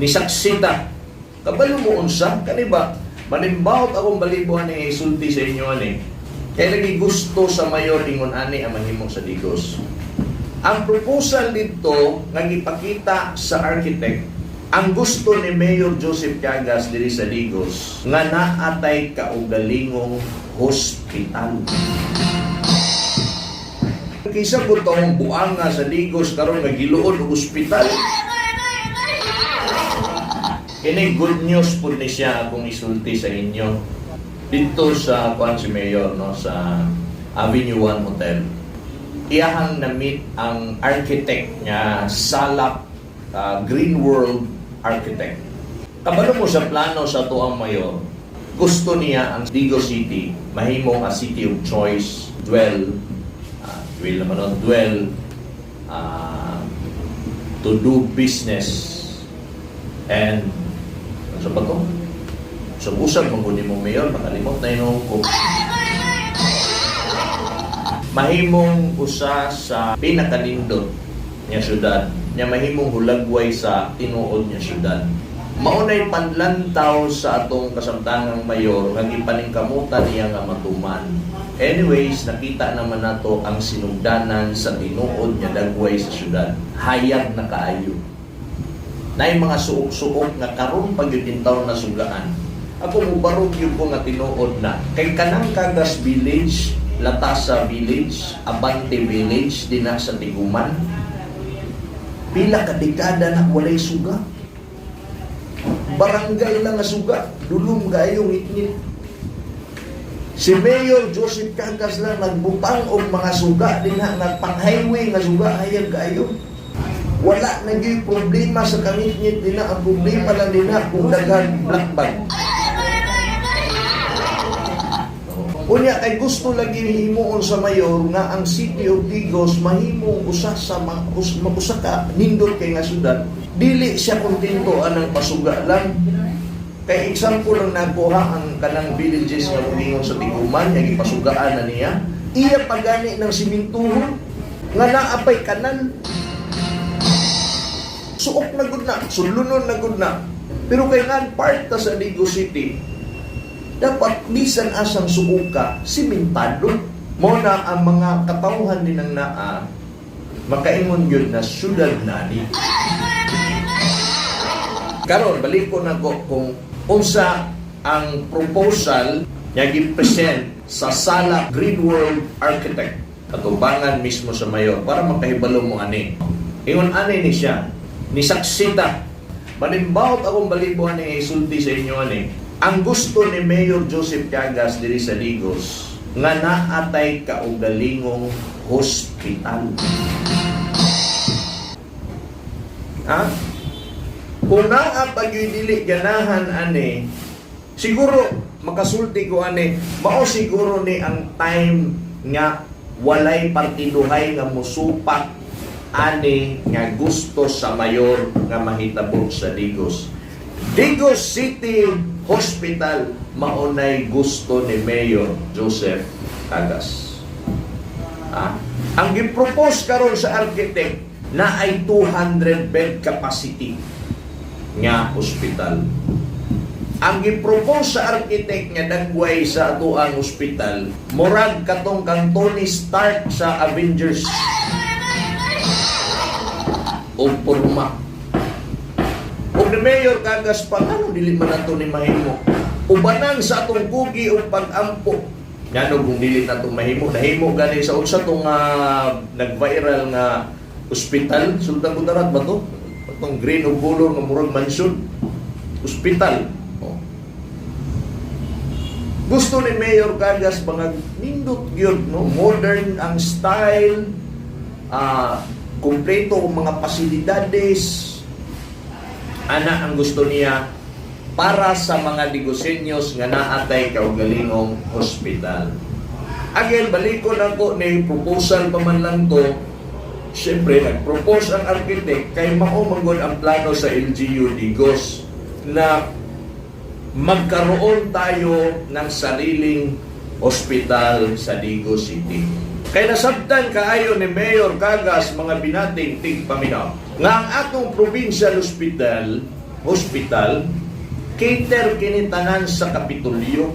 Nisaksita. Kabalo mo unsa kani ba? Manimbawot akong balibuhan ni isulti sa inyo ani. Kay lagi gusto sa mayor ingon ani ang mahimo sa Digos. Ang proposal dito nga gipakita sa architect, ang gusto ni Mayor Joseph Cagas diri sa Digos nga naatay kaugalingong hospital. Kaysa ko tong buanga sa Digos karon nga giluod og ospital. Kini good news pud ni siya akong isulti sa inyo. Dito sa kuan si Mayor, no, sa Avenue 1 Hotel. Iyahang na-meet ang architect nga Salak Green World Architect. Kabalo mo sa plano sa tuang mayor, gusto niya ang Digos City mahimong a city of choice, dwell, dwell naman no, dwell, to do business and ano ba to? So, usag man gud mo mayor, makalimot na inuong ko. Mahimong usa sa pinakanindot nga syudad, nya mahimong hulagway sa tinuod nga syudad. Maunay panlantaw sa atong kasamtangang mayor nga gipaningkamutan niya nga matuman. Anyways, nakita naman nato ang sinugdanan sa tinuod nga dagway sa syudad. Hayag na kaayo. Naay mga suok-suok nga karon pa gyud taon na sugaan. Ako mubarog gyud ko nga tinuod na. Kay kanang Cagas Village, Latasa Village, Abante Village, dinha sa Tiguman, pila ka dekada na walay suga. Barangay lang nga suga, dulom kaayo, ngitngit. Si Mayor Joseph Cagas lang nagbutang og mga suga dinha nga pang-highway nga suga, hayag kaayo. Wala na gyud problema sa kangitngit dinha, ang problema lang dinha kung daghan black bag. Unya kay gusto lagi himuon sa mayor nga ang City of Digos mahimong usa sa mga usa ka nindot kay nga syudad. Dili siya kontento anang pasuga lang. Kay example lang nakuha ang kanang villages nga muingon sa Tiguman nga gipasugaan na niya. Iya pagani ng simintuhon nga naapay kanal. Suok na gud na, sulunon na gud na. Pero kay nga part ta sa Digos City, dapat bisan asang suoka, simentado. Mo na ang mga katawhan din ang naa, makaingon yun na syudad na ni. Karon, balik ko na ko kung unsa ang proposal nga gi-present sa Sala Green World Architect katubangan mismo sa mayor para makahibalo mo ani. Ingon ani ni siya, ni saksita. Manimbawot akong balibuhan ni isulti sa inyo ani. Ang gusto ni Mayor Joseph Cagas diri sa Digos nga naatay kaugalingong hospital. Ha? Kung naa pa gyud dili ganahan ani, siguro makasulti ko ani, mao siguro ni ang time nga walay partiduhay nga musupak ani nga gusto sa mayor nga mahitabo sa Digos. Digos City Hospital maunay gusto ni Mayor Joseph Cagas. Ha? Ang gipropose karon sa architect na ay 200 bed capacity nga hospital. Ang gipropose sa architect nga dagway sa atoang hospital, murag katong kang Tony Stark sa Avengers o porma. Ug ni Mayor Cagas pa, ano dili man nato ni mahimo? Ubanan sa atong kugi og pag-ampo. Ngano kung dili nato mahimo, nahimo gani sa unsa tong nag-viral nga ospital, Sultan Kudarat ba to? Atong green ug color nga murag mansion. Ospital. Oh. Gusto ni Mayor Cagas mga nindot gyud, no, modern ang style, kumpleto ang mga pasilidades. Ana ang gusto niya para sa mga Digosenyos nga naatay kaugalingong hospital. Again, balik ko na ko ni proposal pa man lang to. Siyempre, nag-propose ang architect kay mao man gud ang plano sa LGU Digos na magkaroon tayo ng sariling ospital sa Digos City. Kay nasabtan kaayo ni Mayor Cagas, mga binating tigpaminaw, nga ang atong provincial hospital hospital cater kini tanan sa Kapitolyo.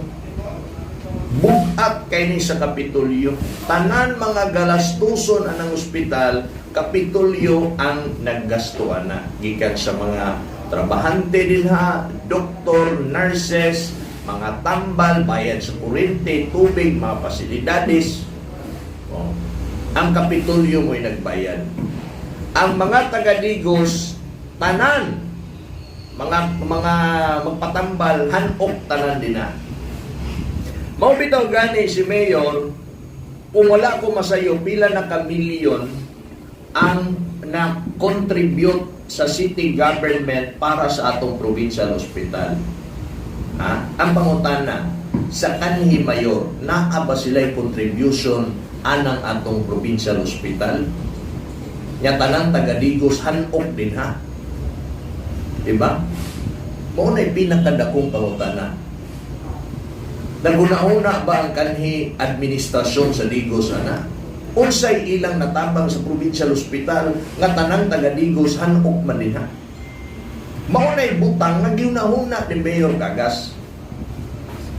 Bugat kay ni sa Kapitolyo. Tanan mga galastuson anang ospital, Kapitolyo ang naggastuan na. Gikan sa mga trabahante dinha, doktor, nurses, mga tambal, bayad sa kuryente, tubig, mga pasilidades. Oh. Ang Kapitolyo mo'y nagbayad. Ang mga taga-Digos, tanan, mga magpatambal, hanok tanan din na. Mao bitaw gani si Mayor, kung wala ko masayo, pila na ka milyon ang na-contribute sa city government para sa atong provincial hospital. Ha? Ang pangutana, sa kanhi mayor, naa ba sila'y contribution anang atong provincial hospital? Nya tanang taga-Digos hanok din ha. Diba? Mao na'y pinakadakong pangutana. Naguna-una ba ang kanhi administrasyon sa Digos ana? Unsay ilang natabang sa provincial hospital nga tanang taga Digos hanok man dinha? Mao na'y butang nga giunahuna ni Mayor Cagas.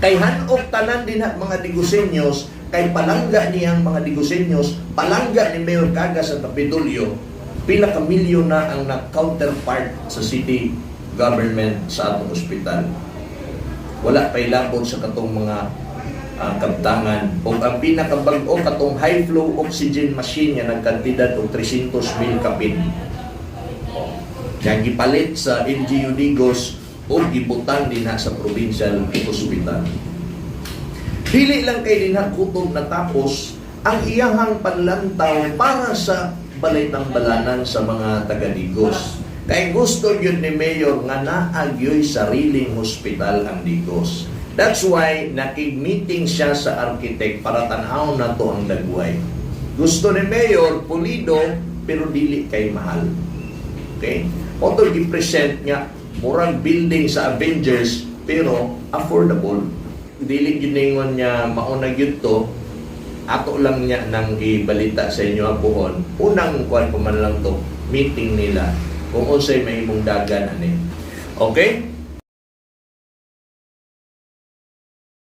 Kay hanok tanan dinha mga Digusenyos, kay palangga niyang mga Digusenyos, palangga ni Mayor Cagas sa Kapitolyo, pila ka milyon na ang na-counterpart sa city government sa atong ospital. Wala pa'y labot sa katong mga kabtangan. O ang pinakabag-o, katong high flow oxygen machine nga nagkantidad og 300 mil kapin. Yang gipalit sa LGU Digos o gibutang dinha sa provincial hospital. Dili lang kay dinha kutob natapos ang iyahang panlantaw para sa balay balanan sa mga taga-Digos. Kay gusto yun ni Mayor nga naa gyoy sariling hospital ang Digos. That's why nakig-meeting siya sa architect para tan-aw na to ang dagway. Gusto ni Mayor pulido pero dili kay mahal. Okay? Oto gi-present nga murag building sa Avengers pero affordable. Dili gyud ningon niya mauna gyud to, ato lang niya nang ibalita sa inyo ang puhon. Unang kuan pa man lang to, meeting nila kung unsay mahimong dagan ani. Okay?